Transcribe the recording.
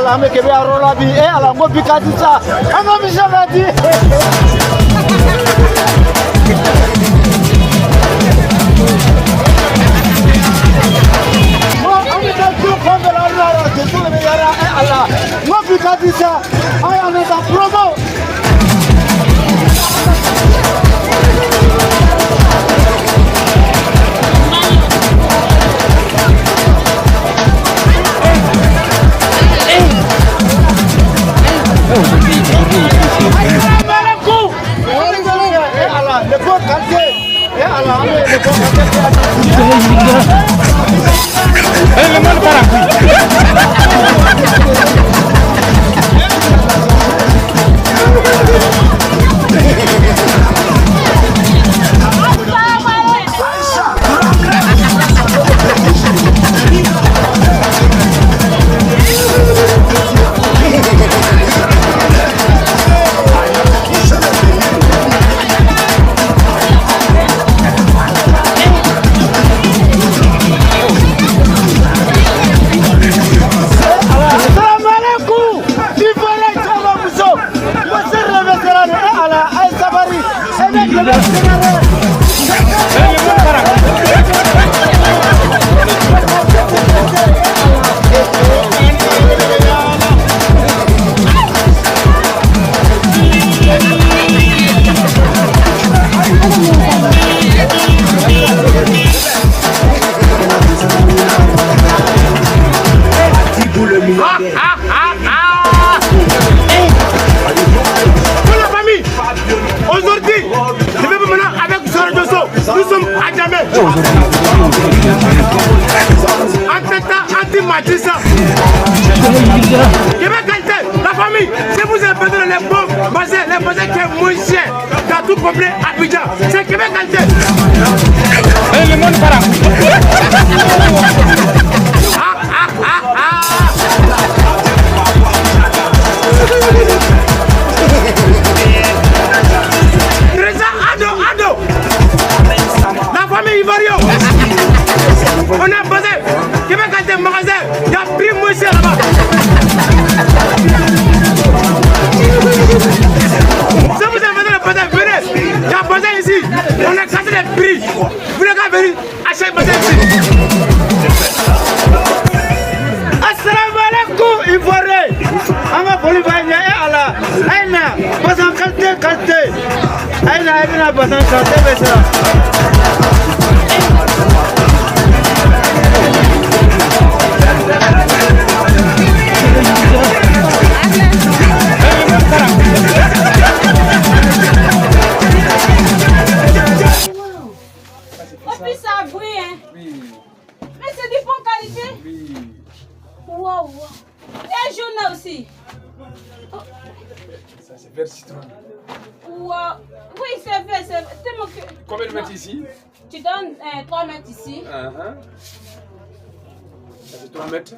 Ala, an bɛ kebe yɔrɔ la bi. E Ala, n ko bi ka di sa. An ka mission ka di. An bɛ taa du fan bɛɛ la, an bɛ na de bɛ yala. E Ala, n ko bi ka di sa. An y'an bɛ taa promo. Le monde part en couille. Aujourd'hui, je vais vous maintenant avec Zoro Dosso. Nous sommes à Djamé. Anti-Matissa. Québec qualité, la famille, si vous avez besoin les bons basés, les basés qui est moins cher dans tout complet Abidjan, c'est Québec qualité. Et le monde part en couille. On a basé, Québec qualité magasin, il y a prix moins cher là-bas. Si vous avez besoin de bazin, venez. Il y a bazin ici. On a cassé les prix. Vous n'avez qu'à venir acheter bazin ici. Assalamu alaikum Ivoirien. An ka foli b'a ɲɛ. E Ala, a ye na basan qualité qualité. A ye na, i bɛna basan san, ne bɛ siran. Et puis ça brille, hein. Oui. Mais c'est de bonne qualité. Oui. Waouh, waouh. Et jaune là aussi. Oh. Ça c'est vert citron. Waouh. Oui, c'est vert, c'est vert. Combien de mètres ici? Tu donnes 3 mètres ici. Ça fait 3 mètres.